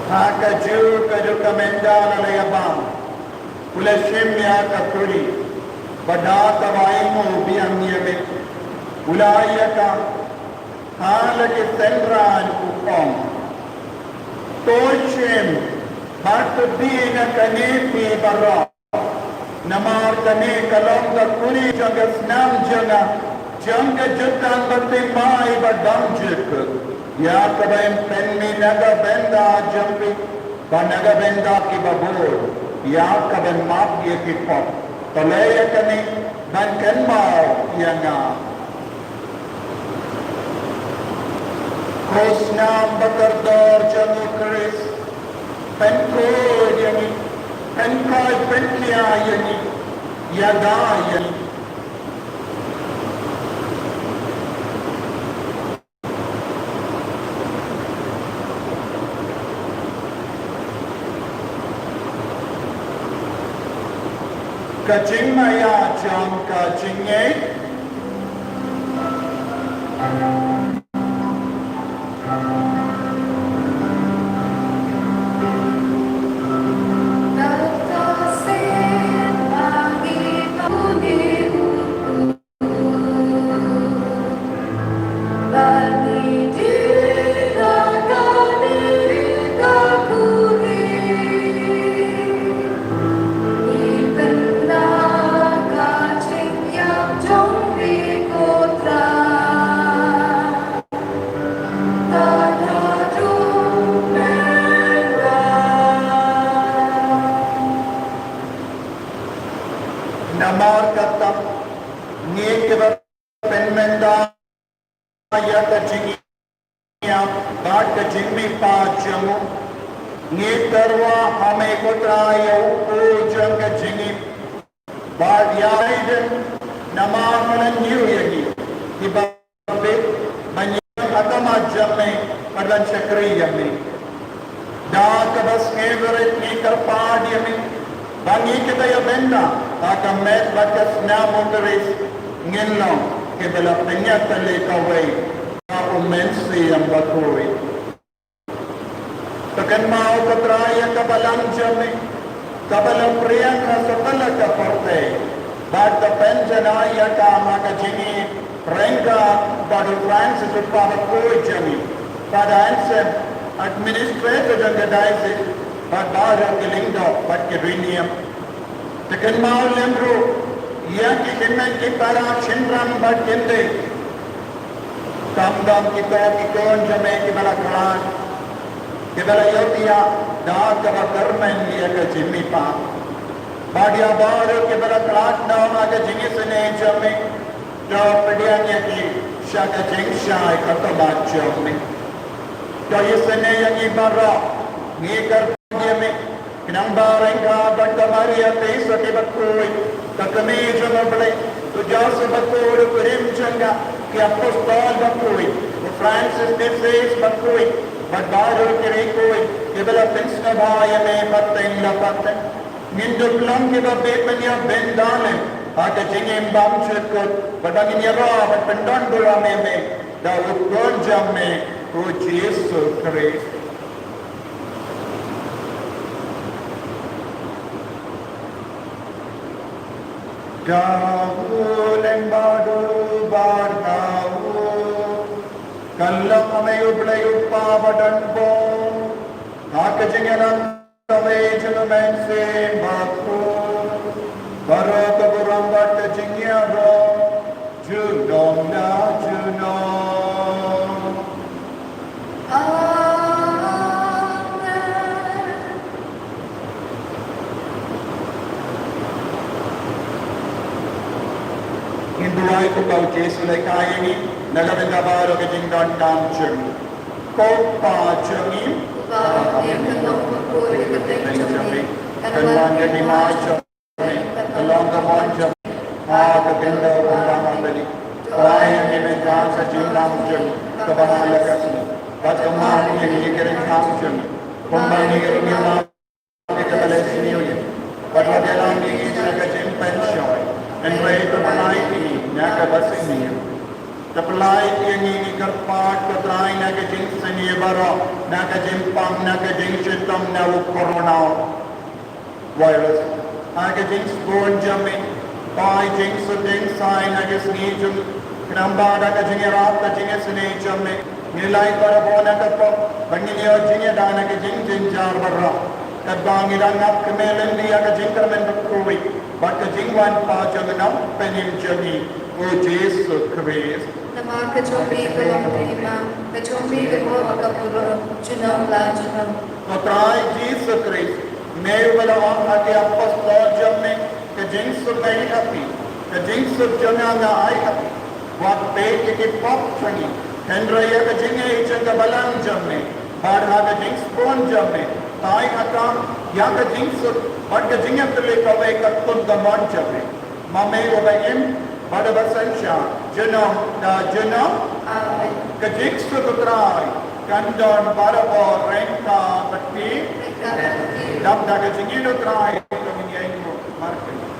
Ha kajuh kajuh ka mynta la la ïa bam, u la shim ïa ka kuri, bad da kaba ainguh biang ïa met, u la ai ïa ka ha la ki synran, u ong: To shim bad to bih na kane phi baroh. Namar kane ka long ka kuri jong ka snam jong nga, jong ka jutang bathymmai badon jukut, ïa kaban pynmih na ka bynta jong phi bad na ka bynta kiba bun, ïa kaban map ïa ki pop. To leh ïa kane ban kynmaw ïa nga. Ko snam ba kordor jong u Khrist, pynkhuid ïa ngi, pynkhuid pynkhia ïa ngi, ïada ïa ngi. Ka jingmaïa jong ka jingngeit. Namar kata, ngi kiba pynmynta ïa ka jingïap bad ka jingmihpat jong u, ngi tyrwa ha me ko Trai ïa u khuid jong ka jingim, bad ïa Eden, namar me la ñiew ïa ngi kiba bit ban ïeng ha khmat jong me bad ban shakri ïa me. Da kaba sngewrit ngi kyrpad ïa me ba ngi kiba ïa bynta ha ka met bad ka snam u Khrist ngin long kiba la pynïatylli kawei da u Mynsiem Bakhuid. To kynmaw ko Trai ïa ka balang jong me kaba la pdiang ha satlak ka pyrthei bad to pynjanai ïa ka ha ka jingïaryngkat bad u Francis u kpa bakhuid jong ngi, Father Anselm, administrator jong ka diocese, bad baroh ki lyngdoh bad ki riewniam. To kynmaw lem ruh ïa ki hynmen ki para, shynrang bad kynthei, khamtam kito ki khun jong me kiba la khlad, kiba la ïohthiah da kaba kyrmen ïa ka jingmihpat. Bad ïa baroh kiba la khlad na ka jingisynei jong me, to pdiang ïa ki sha ka jingshai ka khmat jong me. To isynei ïa ngi baroh, ngi kyrpad ïa me, khnang ba ryngkat bad ka Maria Theisotti bakhuid, ka Kmie jong U Blei, u Joseph bakhuid u kurim jong ka, ki apostol bakhuid, u Francis de Sales bakhuid, bad baroh ki riewkhuid kiba la pynsngewbha ïa me pateng la pateng, ngin dup long kiba bit ban ïa bynta lem ha ka jingim bymjukut, bad ba ngin ïaroh bad pyndonburom ïa me da u Khun jong me u Jisu Khrist. Da u Lyngba Duh bad nga u, kan long ha me U Blei U Kpa badonbor, ha ka jingïalang kawei jong U Mynsiem Bakhuid, baroh ka burom bad ka jingïaroh junom la junom. Amen. Ngin duwai kumba U Jisu u la hikai ïa ngi. Na ka bynta baroh ka jingdonkam jong ngi. Ko Pa jong ngi, uba ha ka nongpynkhuid ka kyrteng jong me, kan wan ka hima jong me, kan long ka mon jong me ha ka khyndew kumba ha lynti. To ai ïa ngi mynta ka jinglam jong ngi kaba ha la ka sngi, bad to map ïa ngi ki ryngkang jong ngi, kumba ngi ruh ngi map ïa kita kiba leh sniew ïa ngi. Wat la ïalam ïa ngi sha ka jingpynshoi, hynrei to pyllait ïa ngi na kaba sniew. To pyllait ïa ngi, ngi kyrpad, ko Trai, na ka jingsniew baroh, na ka jingpang, na ka jingshitom na u corona virus. Ha ka jingsbun jong me, to ai jingsuk jingsaiñ ha ka sngi jong ngi, khnang ba da ka jingïarap, ka jingisynei jong me, ngin lait barabor na ka pop, bad ngin ïoh jingïada na ka jingjynjar baroh, katba ngi dang ap kmie lynti ïa ka jingkyrmen bakhuid bad ka jingwan pat jong u Nongpynim jong ngi, u Jisu Khrist. Namar ka jong me ka long ka hima, ka jong me ka burom, ka burom junom la junom. Ko Trai Jisu Khrist, me uba la ong ha ki apostol jong me, ka jingsuk nga ai ha phi, ka jingsuk jong nga nga ai ha phi. Wat peit ïa ki pop jong ngi, hynrei ïa ka jingngeit jong ka balang jong me. Bad ha ka jingsbun jong me, to ai ha ka, ïa ka jingsuk bad ka jingïatylli kawei katkum ka mon jong me. Ma me uba im bad uba synshar junom da junom. Amen. Ka jingsuk u Trai kan don barabor ryngkat bad phi. Ryngkat bad phi. Dap da ka jingïeit u Trai, to ngin ïainguh markylliang.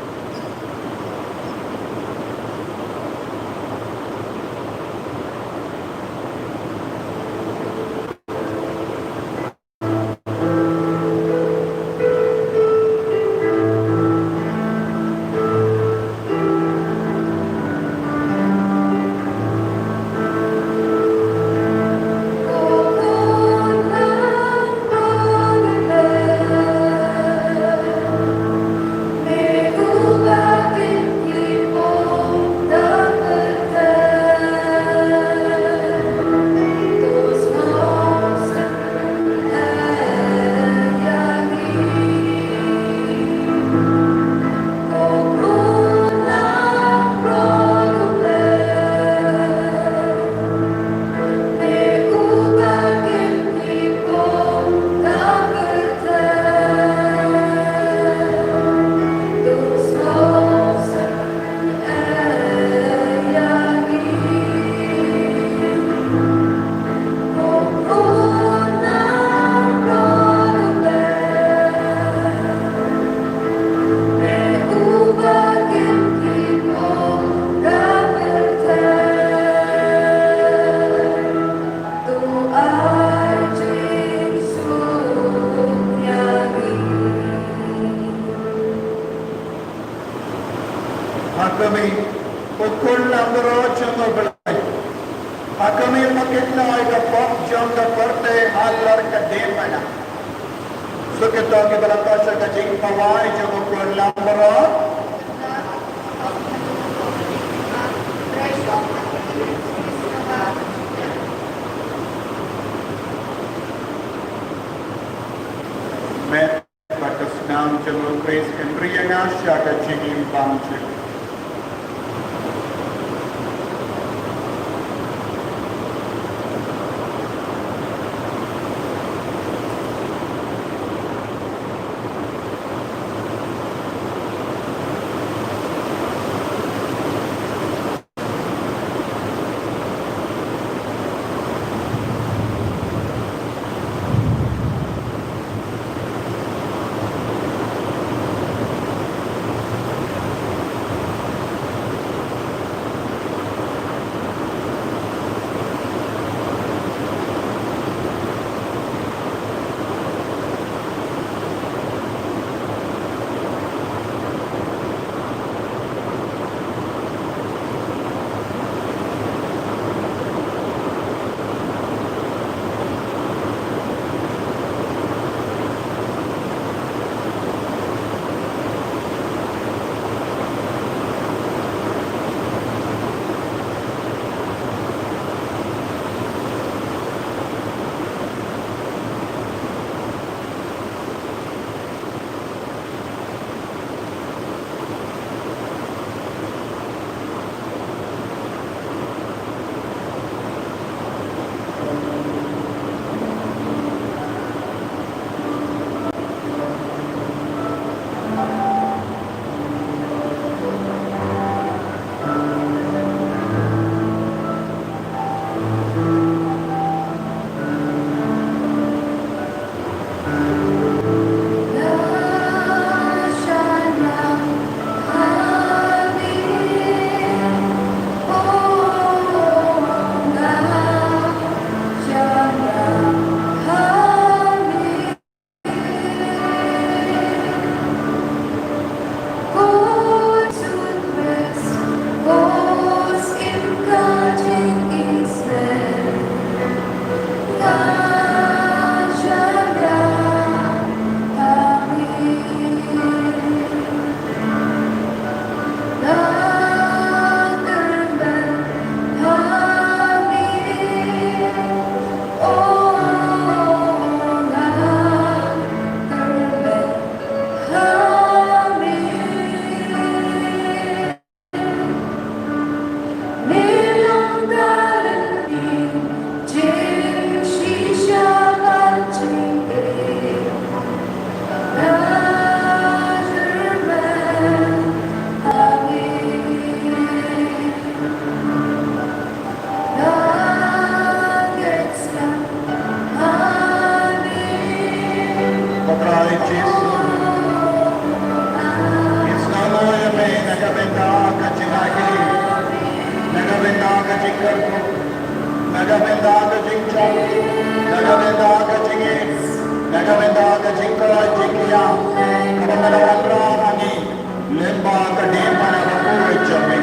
Ha khmih, ko khun langbrot jong U Blei. Ha khmih, ma kynnoh ïa ka pop jong ka pyrthei halor ka diengphna. Suk ïa kito kiba la koit sha ka jingpawai jong u khun langbrot. Met bad ka snam jong U Khrist, kynriah ïa nga sha ka jingim bymjukut. Na ka bynta ka jingjop, na ka bynta ka jingim, na ka bynta ka jingkoit jingkhiah kaba me la wanrah ha ngi lyngba ka diengphna bakhuid jong me.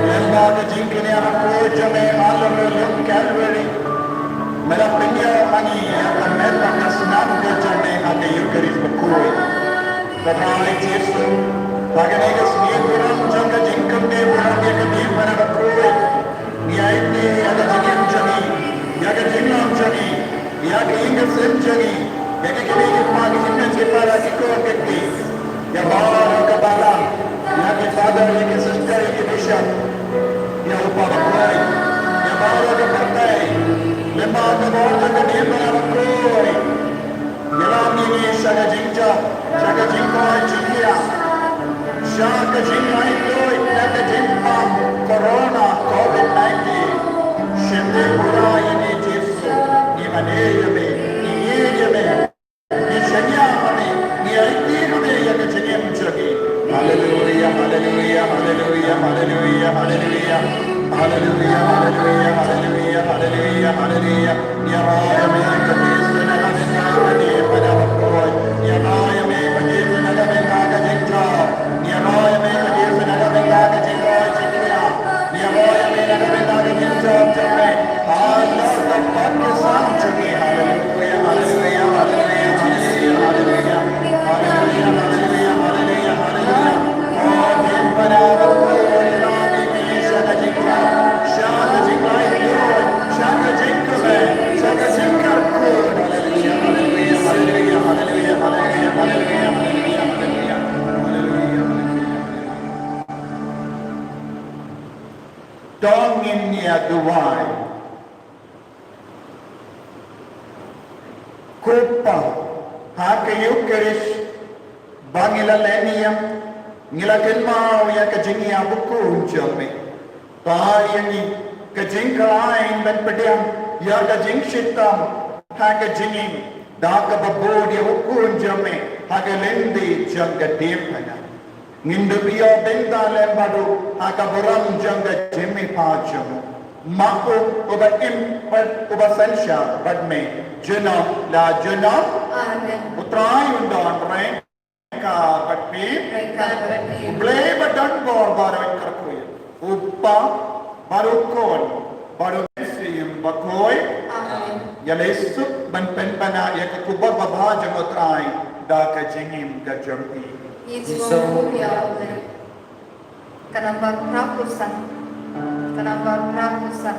Lyngba ka jingkñia bakhuid jong me halor ka lum Calvary, me la pynïoh ha ngi ïa ka met bad ka snam ka jong me ha ka Eucharist bakhuid. Ko Trai Jisu, ha kane ka sngi burom jong ka jingkynmaw burom ïa ka diengphna bakhuid, ngi aiti ïa ka jingim jong ngi, ïa ka jinglong jong ngi, ïa ka ïing ka sem jong ngi, ïa ki kmie ki kpa, ki hynmen ki para, ki khun ki kti, ïa baroh ka balang, ïa ki father, ïa ki sister, ïa ki bishop, ïa u Papa bakhuid, ïa baroh ka pyrthei, lyngba ka bor jong ka diengphna bakhuid. Ïalam ïa ngi sha ka jingjop, sha ka jingkoit jingkhiah, sha ka jinglaitluid na ka jingpang Corona covid nineteen. Shim dei pura ïa ngi Jisu, ngi mane ïa me, ngi ïeit ïa me, ngi shaniah ha me, ngi aiti ha me ïa ka jingim jong ngi. Haleluia, haleluia, haleluia, haleluia, haleluia. Haleluia, haleluia, haleluia, haleluia, haleluia. Ngi rai ïa me ka Jisu na ka bynta ka diengphna bakhuid. Ngi rai ïa me ka Jisu na ka bynta ka jingjop. Ngi rai ïa me ka Jisu na ka bynta ka jingkoit jingkhiah. Ngi rai ïa me na ka bynta ka jingjop jong me halor ka pop ka sam jong ngi. Haleluia, haleluia, haleluia, haleluia, haleluia. Haleluia, haleluia, haleluia, haleluia. Oh, diengphna bakhuid, ïalam ïa ngi sha ka jingkoit, sha ka jinglaitluid, sha ka jingkmen, sha ka jingkyrkhu. Haleluia, haleluia, haleluia. To ngin ïa duwai. Ko Pa, ha ka Eucharist ba ngi la len ïa, ngi la kynmaw ïa ka jingïabakhuid jong me. Pynban ïa ngi ka jingkhlaiñ ban pdiang ïa ka jingshitom ha ka jingim da kaba bud ïa u Khun jong me ha ka lynti jong ka diengphna. Ngin da ïoh bynta lem bad u ha ka burom jong ka jingmihpat jong u. Ma u uba im bad uba synshar bad me junom la junom. Amen. U Trai un don ryngkat bad phi. Ryngkat bad phi. U Blei ba don bor baroh un kyrkhu ïa u. U Pa bad u Khun bad u Mynsiem Bakhuid. Amen. Ïa lei suk ban pynpaw ïa ka khubor babha jong u Trai da ka jingim ka jong phi. Ngi sngewbha ïa u Blei. Ka nambar phra phew san. Ka nambar phra phew san.